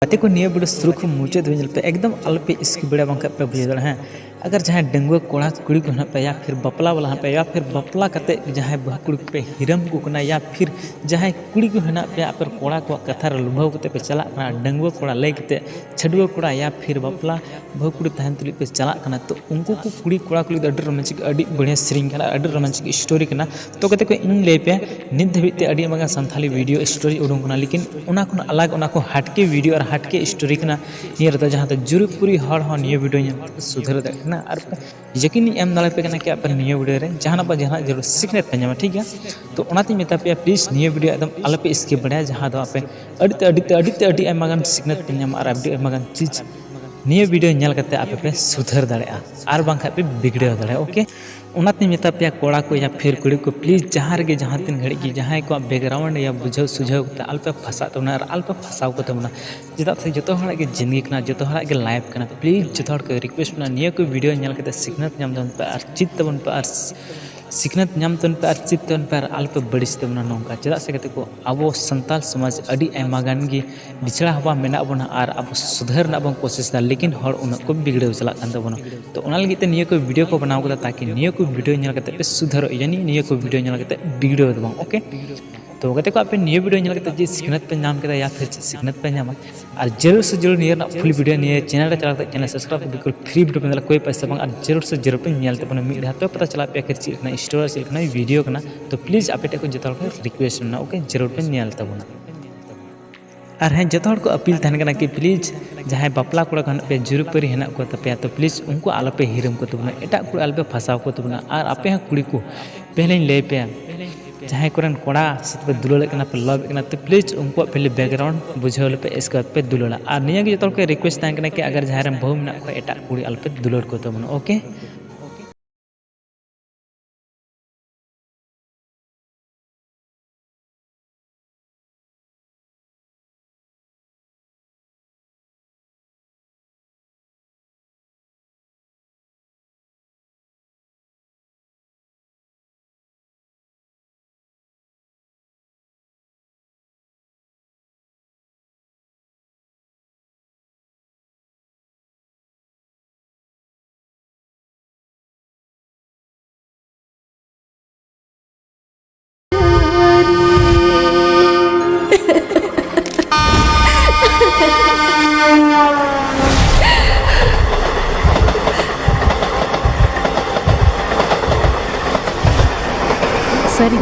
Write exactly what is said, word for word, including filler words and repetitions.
ᱜᱟᱛᱮ ᱠᱚ, ᱱᱤᱭᱟᱹ ᱵᱷᱤᱰᱤᱭᱳ ᱥᱩᱨᱩ ᱠᱷᱚᱱ ᱢᱩᱪᱟᱹᱫ ᱫᱷᱟᱹᱵᱤᱡ ᱧᱮᱞ ᱯᱮ, ᱮᱠᱫᱚᱢ ᱟᱞᱚᱯᱮ skip ᱫᱟᱲᱮᱭᱟᱜᱼᱟ, ᱵᱟᱝᱠᱷᱟᱱ ᱯᱮ ᱵᱩᱡᱷᱟᱹᱣ ᱫᱟᱲᱮᱭᱟᱜᱼᱟ᱾ ᱦᱮᱸ, ᱟᱜᱟᱨ ᱡᱟᱦᱟᱸᱭ ᱰᱟᱺᱜᱩᱣᱟᱹ ᱠᱚᱲᱟ ᱠᱩᱲᱤ ᱠᱚ ᱦᱮᱱᱟᱜ ᱯᱮᱭᱟ, ᱭᱟ ᱯᱷᱤᱨ ᱵᱟᱯᱞᱟ ᱵᱟᱞᱟ ᱦᱮᱱᱟᱜ ᱯᱮᱭᱟ, ᱭᱟ ᱯᱷᱤᱨ ᱵᱟᱯᱞᱟ ᱠᱟᱛᱮ ᱡᱟᱦᱟᱸᱭ ᱵᱟᱹᱦᱩ ᱠᱩᱲᱤ ᱠᱚᱯᱮ ᱦᱤᱨᱟᱹᱢ ᱠᱚ ᱠᱟᱱᱟ, ᱭᱟ ᱯᱷᱤᱨ ᱡᱟᱦᱟᱸᱭ ᱠᱩᱲᱤ ᱠᱚ ᱦᱮᱱᱟᱜ ᱯᱮᱭᱟ, ᱟᱯᱮ ᱠᱚᱲᱟ ᱠᱚᱣᱟᱜ ᱠᱟᱛᱷᱟ ᱨᱮ ᱞᱩᱵᱷᱟᱹᱣ ᱠᱟᱛᱮ ᱯᱮ ᱪᱟᱞᱟᱜ ᱠᱟᱱᱟ, ᱰᱟᱺᱜᱩᱣᱟᱹ ᱠᱚᱲᱟ ᱞᱟᱹᱭ ᱠᱟᱛᱮ ᱪᱷᱟᱹᱰᱩᱣᱟᱹ ᱠᱚᱲᱟ ᱭᱟ ᱯᱷᱤᱨ ᱵᱟᱯᱞᱟ ᱵᱟᱹᱦᱩ ᱠᱩᱲᱤ ᱛᱟᱦᱮᱱ ᱛᱩᱞᱩᱡ ᱯᱮ ᱪᱟᱞᱟᱜ ᱠᱟᱱᱟ, ᱛᱚ ᱩᱱᱠᱩ ᱠᱚ ᱠᱩᱲᱤ ᱠᱚᱲᱟ ᱠᱚ ᱞᱟᱹᱜᱤᱫ ᱫᱚ ᱟᱹᱰᱤ ᱨᱳᱢᱟᱱᱪᱤᱠ, ᱟᱹᱰᱤ ᱵᱟᱲᱤᱭᱟ ᱥᱮᱨᱮᱧ ᱠᱟᱱᱟ, ᱟᱹᱰᱤ ᱨᱳᱢᱟᱱᱪᱤᱠ ᱥᱴᱳᱨᱤ ᱠᱟᱱᱟ᱾ ᱛᱚ ᱜᱟᱛᱮ ᱠᱚ, ᱤᱧ ᱞᱟᱹᱭ ᱯᱮᱭᱟ, ᱱᱤᱛ ᱫᱷᱟᱹᱵᱤᱡ ᱛᱮ ᱟᱹᱰᱤ ᱟᱭᱢᱟ ᱜᱟᱱ ᱥᱟᱱᱛᱷᱟᱞᱤ ᱵᱷᱤᱰᱤᱭᱳ ᱥᱴᱳᱨᱤ ᱩᱰᱩᱝ ᱠᱟᱱᱟ, ᱞᱮᱠᱤᱱ ᱚᱱᱟ ᱠᱷᱚᱱ ᱟᱞᱟᱜᱽ, ᱚᱱᱟ ᱠᱚ ᱦᱟᱴᱠᱮ ᱵᱷᱤᱰᱤᱭᱳ ᱟᱨ ᱦᱟᱴᱠᱮ ᱥᱴᱳᱨᱤ ᱠᱟᱱᱟ ᱱᱤᱭᱟᱹ ᱨᱮᱫᱚ, ᱡᱟᱦᱟᱸ ᱫᱚ ᱡᱩᱨᱤᱯᱩᱨᱤ ᱦᱚᱲ ᱦᱚᱸ ᱱᱤᱭᱟᱹ ᱵᱷᱤᱰᱤᱭᱳ ᱧᱮᱞ ᱠᱟᱛᱮ ᱥᱩᱫᱷᱟᱹᱨ ᱫᱟᱲᱮᱭᱟᱜ ᱠᱟᱱᱟ᱾ ᱟᱨ ᱭᱟᱹᱠᱤᱱ ᱤᱧ ᱮᱢ ᱫᱟᱲᱮ ᱯᱮ ᱠᱟᱱᱟ ᱠᱤ ᱟᱯᱮ ᱱᱤᱭᱟᱹ ᱵᱷᱤᱰᱤᱭᱳ ᱨᱮ ᱡᱟᱦᱟᱱᱟᱜ ᱵᱟ ᱡᱟᱦᱟᱱᱟᱜ ᱡᱟᱹᱨᱩᱲ ᱥᱤᱠᱷᱱᱟᱹᱛ ᱯᱮ ᱧᱟᱢᱟ, ᱴᱷᱤᱠ ᱜᱮᱭᱟ? ᱛᱚ ᱚᱱᱟᱛᱤᱧ ᱢᱮᱛᱟ ᱯᱮᱭᱟ, ᱯᱞᱤᱡᱽ ᱱᱤᱭᱟᱹ ᱵᱷᱤᱰᱤᱭᱳ ᱮᱠᱫᱚᱢ ᱟᱞᱚᱯᱮ skip ᱵᱟᱲᱟᱭᱟ, ᱡᱟᱦᱟᱸ ᱫᱚ ᱟᱯᱮ ᱟᱹᱰᱤ ᱛᱮ, ᱟᱹᱰᱤ ᱛᱮ, ᱟᱹᱰᱤ ᱛᱮ, ᱟᱹᱰᱤ ᱟᱭᱢᱟ ᱜᱟᱱ ᱥᱤᱠᱷᱱᱟᱹᱛ ᱯᱮ ᱧᱟᱢᱟ ᱟᱨ ᱟᱹᱰᱤ ᱟᱭᱢᱟ ᱜᱟᱱ ᱪᱤᱡᱽ ᱱᱤᱭᱟᱹ ᱵᱷᱤᱰᱤᱭᱳ ᱧᱮᱞ ᱠᱟᱛᱮ ᱟᱯᱮ ᱯᱮ ᱥᱩᱫᱷᱟᱹᱨ ᱫᱟᱲᱮᱭᱟᱜᱼᱟ, ᱟᱨ ᱵᱟᱝᱠᱷᱟᱡ ᱯᱮ ᱵᱤᱜᱽᱲᱟᱹᱣ ᱫᱟᱲᱮᱭᱟᱜᱼᱟ᱾ ᱳᱠᱮ, ᱚᱱᱟᱛᱤᱧ ᱢᱮᱛᱟ ᱯᱮᱭᱟ ᱠᱚᱲᱟ ᱠᱚ ᱭᱟ ᱯᱷᱤᱨ ᱠᱩᱲᱤ ᱠᱚ, ᱯᱞᱤᱡᱽ ᱡᱟᱦᱟᱸ ᱨᱮᱜᱮ ᱡᱟᱦᱟᱸ ᱛᱤᱱ ᱜᱷᱟᱹᱲᱤᱡ ᱜᱮ ᱡᱟᱦᱟᱸᱭ ᱠᱚᱣᱟᱜ ᱵᱮᱠᱜᱨᱟᱣᱩᱱᱰ ᱭᱟ ᱵᱩᱡᱷᱟᱹᱣ ᱥᱩᱡᱷᱟᱹᱣ ᱠᱟᱛᱮ ᱟᱞᱚᱯᱮ ᱯᱷᱟᱥᱟᱜ ᱛᱟᱵᱚᱱᱟ ᱟᱨ ᱟᱞᱚᱯᱮ ᱯᱷᱟᱥᱟᱣ ᱠᱚ ᱛᱟᱵᱚᱱᱟ᱾ ᱪᱮᱫᱟᱜ ᱥᱮ ᱡᱚᱛᱚ ᱦᱚᱲᱟᱜ ᱜᱮ ᱡᱤᱱᱫᱜᱤ ᱠᱟᱱᱟ, ᱡᱚᱛᱚ ᱦᱚᱲᱟᱜ ᱜᱮ ᱞᱟᱭᱤᱯᱷ ᱠᱟᱱᱟ᱾ ᱯᱞᱤᱡᱽ ᱡᱚᱛᱚ ᱦᱚᱲ ᱠᱚ ᱨᱤᱠᱩᱭᱮᱥᱴ ᱢᱮᱱᱟᱜᱼᱟ, ᱱᱤᱭᱟᱹ ᱠᱚ ᱵᱷᱤᱰᱤᱭᱳ ᱧᱮᱞ ᱠᱟᱛᱮ ᱥᱤᱠᱷᱱᱟᱹᱛ ᱧᱟᱢ ᱛᱟᱵᱚᱱ ᱯᱮ ᱟᱨ ᱪᱮᱫ ᱛᱟᱵᱚᱱ ᱯᱮ ᱟᱨ ᱥᱤᱠᱷᱱᱟᱹᱛ ᱧᱟᱢ ᱛᱟᱵᱚᱱ ᱯᱮ ᱟᱨ ᱪᱮᱫ ᱛᱟᱵᱚᱱ ᱯᱮ ᱟᱨ ᱟᱞᱚᱯᱮ ᱵᱟᱹᱲᱤᱡ ᱛᱟᱵᱚᱱᱟ ᱱᱚᱝᱠᱟ᱾ ᱪᱮᱫᱟᱜ ᱥᱮ ᱜᱟᱛᱮ ᱠᱚ, ᱟᱵᱚ ᱥᱟᱱᱛᱟᱲ ᱥᱚᱢᱟᱡᱽ ᱟᱹᱰᱤ ᱟᱭᱢᱟ ᱜᱟᱱ ᱜᱮ ᱵᱤᱪᱷᱲᱟ ᱦᱟᱵᱟ ᱢᱮᱱᱟᱜ ᱵᱚᱱᱟ ᱟᱨ ᱟᱵᱚ ᱥᱩᱫᱷᱟᱹᱨ ᱨᱮᱱᱟᱜ ᱵᱚᱱ ᱠᱳᱥᱤᱥ ᱮᱫᱟ, ᱞᱮᱠᱤᱱ ᱦᱚᱲ ᱩᱱᱟᱹᱜ ᱠᱚ ᱵᱤᱜᱽᱲᱟᱹᱣ ᱪᱟᱞᱟᱜ ᱠᱟᱱ ᱛᱟᱵᱚᱱᱟ᱾ ᱛᱚ ᱚᱱᱟ ᱞᱟᱹᱜᱤᱫ ᱛᱮ ᱱᱤᱭᱟᱹ ᱠᱚ ᱵᱷᱤᱰᱤᱭᱳ ᱠᱚ ᱵᱮᱱᱟᱣ ᱠᱟᱫᱟ, ᱛᱟᱠᱤ ᱱᱤᱭᱟᱹ ᱠᱚ ᱵᱷᱤᱰᱤᱭᱳ ᱧᱮᱞ ᱠᱟᱛᱮ ᱯᱮ ᱥᱩᱫᱷᱟᱹᱨᱚᱜ, ᱭᱟᱱᱤ ᱱᱤᱭᱟᱹ ᱠᱚ ᱵᱷᱤᱰᱤᱭᱳ ᱧᱮᱞ ᱠᱟᱛᱮ ᱵᱤᱜᱽᱲᱟᱹᱣ ᱫᱚ ᱵᱟᱝ, ᱳᱠᱮ? ᱛᱚ ᱜᱟᱛᱮ ᱠᱚ, ᱟᱯᱮ ᱱᱤᱭᱟᱹ ᱵᱷᱤᱰᱤᱭᱳ ᱧᱮᱞ ᱠᱟᱛᱮ ᱪᱮᱫ ᱥᱤᱠᱷᱱᱟᱹᱛ ᱯᱮ ᱧᱟᱢ ᱠᱮᱫᱟ ᱭᱟ ᱯᱷᱤᱨ ᱪᱮᱫ ᱥᱤᱠᱷᱱᱟᱹᱛ ᱯᱮ ᱧᱟᱢᱟ? ᱟᱨ ᱡᱟᱹᱨᱩᱲ ᱥᱮ ᱡᱟᱹᱨᱩᱲ ᱱᱤᱭᱟᱹ ᱨᱮᱱᱟᱜ ᱯᱷᱩᱞ ᱵᱷᱤᱰᱤᱭᱳ ᱱᱤᱭᱟᱹ ᱪᱮᱱᱮᱞ ᱨᱮ ᱪᱟᱞᱟᱣ ᱠᱟᱛᱮ ᱪᱮᱱᱮᱞ ᱥᱟᱵᱥᱠᱨᱟᱭᱤᱵ ᱵᱤᱞᱠᱩᱞ ᱯᱷᱨᱤ ᱵᱷᱤᱰᱤᱭᱳ ᱢᱮᱱᱟᱜᱼᱟ, ᱠᱳᱭ ᱯᱚᱭᱥᱟ ᱵᱟᱝ᱾ ᱟᱨ ᱡᱟᱹᱨᱩᱲ ᱥᱮ ᱡᱟᱹᱨᱩᱲ ᱯᱮ ᱧᱮᱞ ᱛᱟᱵᱚᱱᱟ, ᱢᱤᱫ ᱫᱷᱟᱣ ᱛᱚᱵᱮ ᱯᱟᱛᱟ ᱪᱟᱞᱟᱜ ᱯᱮ ᱟᱹᱠᱷᱤᱨ ᱪᱮᱫ ᱞᱮᱠᱟᱱᱟᱜ ᱥᱴᱳᱨᱤ ᱪᱮᱫ ᱞᱮᱠᱟᱱᱟᱜ ᱵᱷᱤᱰᱤᱭᱳ ᱠᱟᱱᱟ᱾ ᱛᱚ ᱯᱞᱤᱡᱽ ᱟᱯᱮ ᱴᱷᱮᱱ ᱠᱷᱚᱱ ᱡᱚᱛᱚ ᱦᱚᱲ ᱠᱚ ᱨᱤᱠᱩᱭᱮᱥᱴ ᱢᱮᱱᱟᱜᱼᱟ, ᱳᱠᱮ, ᱡᱟᱹᱨᱩᱲ ᱯᱮ ᱧᱮᱞ ᱛᱟᱵᱚᱱᱟ᱾ ᱟᱨ ᱦᱮᱸ, ᱡᱚᱛᱚ ᱦᱚᱲ ᱠᱚ ᱟᱯᱤᱞ ᱛᱟᱦᱮᱱ ᱠᱟᱱᱟ ᱠᱤ ᱯᱞᱤᱡᱽ ᱡᱟᱦᱟᱸᱭ ᱵᱟᱯᱞᱟ ᱠᱚᱲᱟ ᱠᱚ ᱦᱮᱱᱟᱜ ᱯᱮᱭᱟ, ᱡᱩᱨᱤᱯᱟᱹᱨᱤ ᱦᱮᱱᱟᱜ ᱠᱚ ᱛᱟᱯᱮᱭᱟ, ᱛᱚ ᱯᱞᱤᱡᱽ ᱩᱱᱠᱩ ᱟᱞᱚᱯᱮ ᱦᱤᱨᱚᱢ ᱠᱚ ᱛᱟᱵᱚᱱᱟ, ᱮᱴᱟᱜ ᱠᱩᱲᱤ ᱟᱞᱚᱯᱮ ᱯᱷᱟᱥᱟᱣ ᱠᱚ ᱛᱟᱵᱚᱱᱟ᱾ ᱟᱨ ᱟᱯᱮ ᱦᱚᱸ ᱠᱩᱲᱤ ᱠᱚ, ᱯᱮᱦᱞᱮᱧ ᱞᱟᱹᱭ ᱯᱮᱭᱟ, ᱡᱟᱦᱟᱸᱭ ᱠᱚᱨᱮᱱ ᱠᱚᱲᱟ ᱥᱟᱛᱮ ᱯᱮ ᱫᱩᱞᱟᱹᱲᱮᱫ ᱠᱟᱱᱟ, ᱯᱮ ᱞᱚᱵᱷ ᱮᱫ ᱠᱟᱱᱟ, ᱛᱚ ᱯᱞᱤᱡᱽ ᱩᱱᱠᱩᱣᱟᱜ ᱯᱮᱦᱞᱮ ᱵᱮᱠᱜᱨᱟᱣᱩᱱᱰ ᱵᱩᱡᱷᱟᱹᱣ ᱞᱮᱯᱮ, ᱤᱥᱠᱮ ᱵᱟᱫᱽ ᱯᱮ ᱫᱩᱞᱟᱹᱲᱟ᱾ ᱟᱨ ᱱᱤᱭᱟᱹ ᱜᱮ ᱡᱚᱛᱚ ᱦᱚᱲ ᱠᱚ ᱨᱤᱠᱩᱭᱮᱥᱴ ᱛᱟᱦᱮᱱ ᱠᱟᱱᱟ ᱠᱤ ᱟᱜᱟᱨ ᱡᱟᱦᱟᱸᱭ ᱨᱮᱱ ᱵᱟᱹᱦᱩ ᱢᱮᱱᱟᱜ ᱠᱚᱣᱟ ᱮᱴᱟᱜ ᱠᱩᱲᱤ ᱟᱞᱚᱯᱮ ᱫᱩᱞᱟᱹᱲ ᱠᱚ ᱛᱟᱵᱚᱱᱟ, ᱳᱠᱮ? ᱥᱟᱹᱨᱤ